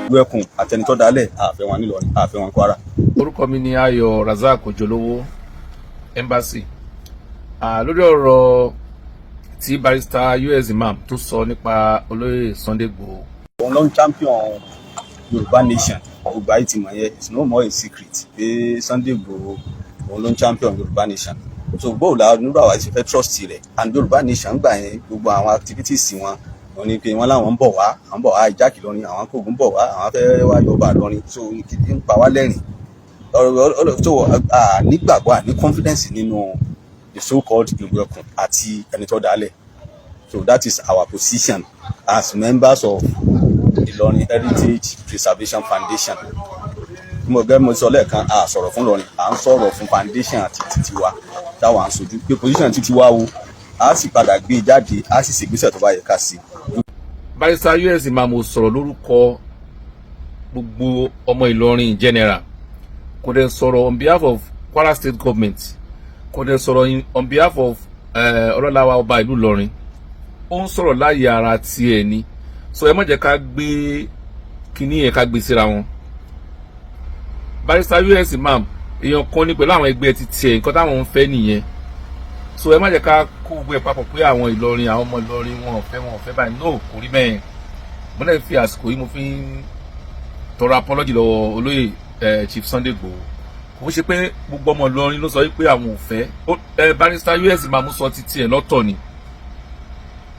Ìlú Ẹkùn àtẹnitọ́ dálẹ̀, àfẹ́ wọn nílọrin, àfẹ́ wọn Kwara. Orúkọ mi ni Ayọ̀ Razak Ojolówó Embassy. Lórí ọ̀rọ̀ tí Barrister US Imam tó sọ nípa olóyè Sunday Igboho. Òun ló ń champion Yorùbá nation. Gbogbo ayé ti mọ̀ yẹn, it's no more a secret pé Sunday Igboho, òun ló ń champion Yorùbá nation. So bóòlù la nígbà wá ti fẹ́ trust rẹ̀? And Yorùbá nation gbà yẹn, gbogbo àwọn activities wọn, wọn ní pé wọn láwọn ń bọ̀ wá, àwọn ń bọ̀ wá hijack lọrin, àwọn kògùn bọ̀ wá, àwọn fẹ́ wá yọba lọrin. So kìdí ń pa wá lẹ́rìn. So nígbàgbọ́, àní confidence nínú the so called Ìlú Ẹkùn àti ẹni tó dálẹ̀. So that is our position as members of Ìlọrin Heritage Preservation Foundation. Mo gẹ́gẹ́ mo sọ lẹ́ẹ̀kan, a sọ̀rọ̀ fún Ìlọrin, à ń sọ̀rọ̀ fún foundation àti títí wa táwa ń sojú pé position títí wa o, a sì padà gbé e jáde, a sì ṣègbésẹ̀ tó bá yẹ ká sí. Barrister US Imam ò sọ̀rọ̀ lórúkọ gbogbo ọmọ Ìlọrin in general, kò dẹ̀ sọ̀rọ̀ on behalf of Kwara State government, kò dẹ̀ sọ̀rọ̀ on behalf of ọlọ́láwa ọba ìlú Ìlọrin. Ó ń sọ̀rọ̀ láyé ara tiẹ̀ ni. So ẹ má jẹ́ ká gbé kinní yẹn, ká gbé síra wọn. Barrister US Imam, èèyàn kan ní pẹ̀lú àwọn ẹgbẹ́ ti tiẹ̀, nǹkan táwọn ń fẹ́ nìyẹn. So ẹ má jẹ́ ká kó gbogbo ẹ̀ papọ̀ pé àwọn Ìlọrin, àwọn ọmọ Ìlọrin, wọn ò fẹ́, wọn ò fẹ́ báyìí. No, kò rí bẹ́ẹ̀. Mo náà fi àsìkò yìí, mo fi ń tọrọ apology lọ́wọ́ olóyè Chief Sunday Igboho. Kò ṣe pé gbogbo ọmọ Ìlọrin ló sọ wípé àwọn ò fẹ́. Barrister US Imam sọ títí ẹ̀ lọ́tọ̀ ni.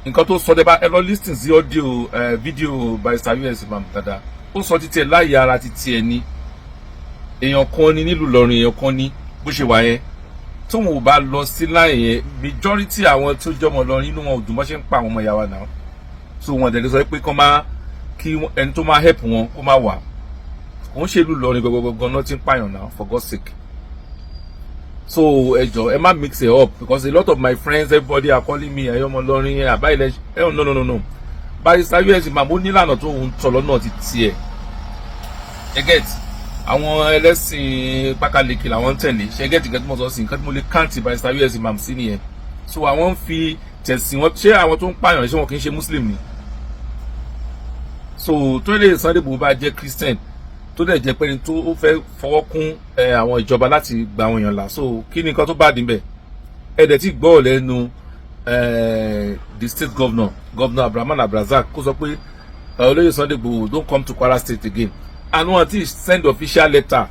Nǹkan tó sọ dẹ́ba, ẹ lọ listen sí audio, video Barrister US Imam dáadáa. Ó sọ títí ẹ̀ láyé ara títí ẹ̀ ni. Èèyàn kan ní nílùú Ìlọrin, èèyàn kan ní bó ṣe wà yẹn, tóun ò bá lọ sí láì yẹn, majority àwọn tó jọmọ Ìlọrin, inú wọn ò dùn bó ṣe ń pa àwọn ọmọ ìyá wa náà. So wọn dẹ̀ lè sọ pé kán máa kí ẹni tó máa help wọn kó má wà. Kò ń ṣe ìlú Ìlọrin gbọgbọgbọ náà ti ń pààyàn náà, for God's sake. So ẹ jọ, ẹ má mix it up, because a lot of my friends, everybody are calling me, ẹ̀yọ́ ọmọ Ìlọrin àbá ilẹ̀ ẹ̀. No, no, no, no. Barrister US Imam, ó nílànà tó ń tọ̀ lọ́nà ti tiẹ̀. Ẹ get àwọn ẹlẹ́sìn pákáleke làwọn ń tẹ̀lé. Ṣe get nǹkan tí mo sọ sí? Nǹkan tí mo lè count Barrister US Imam sí nìyẹn. So àwọn ń fi tẹ̀sìn wọn ṣé. Àwọn tó ń pààyàn, ṣé wọn kì í ṣe Muslim ni? So tó lè Sunday Igboho bá jẹ́ Christian, tó dẹ̀ jẹ́ pé ní tó ó fẹ́ fọwọ́ kún àwọn ìjọba láti gba àwọn èèyàn là, so kí ni nǹkan tó bá dín bẹ̀? Ẹ dẹ̀ tí gbọ́ lẹ́nu the state governor, Governor Abdulrahman Abdulrazak, kó sọ pé olóyè Sunday Igboho, don't come to Kwara State again, and wọn ti send official letter.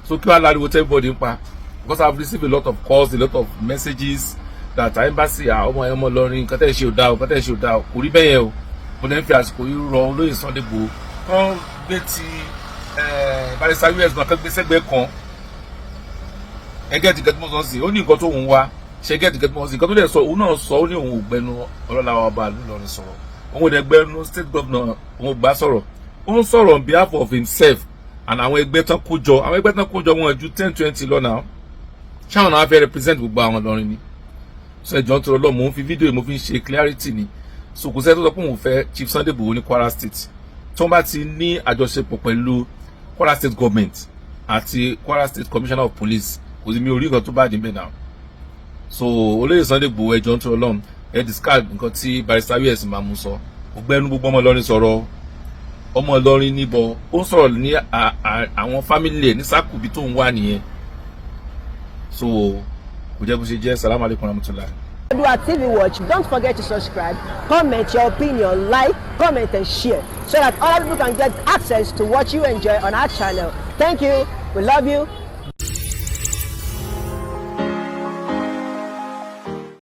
So kí wàá láriwo tell everybody ń pa? Because I have received a lot of calls, a lot of messages that embassy, ọmọ ẹ, ọmọ Ìlọrin, nǹkan tẹ́ ẹ ṣe ò dáa o, nǹkan tẹ́ ẹ ṣe ò dáa o. Kò rí bẹ́ẹ̀ yẹn o. Mo lè ń fi àsìkò yìí rọ olóyè Sunday Igboho, kán gbé ti Barrister US náà, kán gbé sẹ́gbẹ̀ẹ́ kan. Ẹ get nǹkan tí mo sọ sí? Ó ní nǹkan tó ń wá ṣe. Get nǹkan tí mo sọ sí? Nǹkan tó dẹ̀ sọ, òun náà sọ, ó ní òun ò gbẹnu ọlọ́lá ọba ìlú Ìlọrin sọ̀rọ̀, òun ò dẹ̀ gbẹnu state governor, òun ò gbà sọ̀rọ̀. Ó ń sọ̀rọ̀ on behalf of himself and àwọn ẹgbẹ́ tán kó jọ. Àwọn ẹgbẹ́ tán kó jọ, wọn ju 10, 20 lọ náà. Ṣáwọn náà fẹ́ represent gbogbo àwọn Ìlọrin ni? So ẹjọ́ ń tọrọ lọ, mò ń fi fídíò yìí, mo fi ń ṣe clarity ni. So kò sẹ́ni tó sọ pé òun fẹ́ Chief Sunday Igboho ní Kwara State. Tí wọ́n bá ti ní àjọṣepọ̀ pẹ̀lú Kwara State government àti Kwara State Commissioner of Police, kò sí mi orí nǹkan tó bá dín bẹ́ẹ̀ náà. So olóyè Sunday Igboho, ẹjọ́ ń tọrọ lọ́hùn, ẹ discard nǹkan tí Barrister US Imam sọ. Ògbẹ́nu gbogbo ọmọ Ìlọrin sọ̀rọ̀, ọmọ Ìlọrin níbọ̀, ó ń sọ̀rọ̀ ní àwọn family ẹ̀ ní sákùbí tó ń wà nìyẹn. So kò jẹ́ bó ṣe jẹ́. Salamu alaykum rahmatulah. Odua TV Watch, don't forget to subscribe, comment your opinion, like, comment, and share so that other people can get access to what you enjoy on our channel. Thank you. We love you.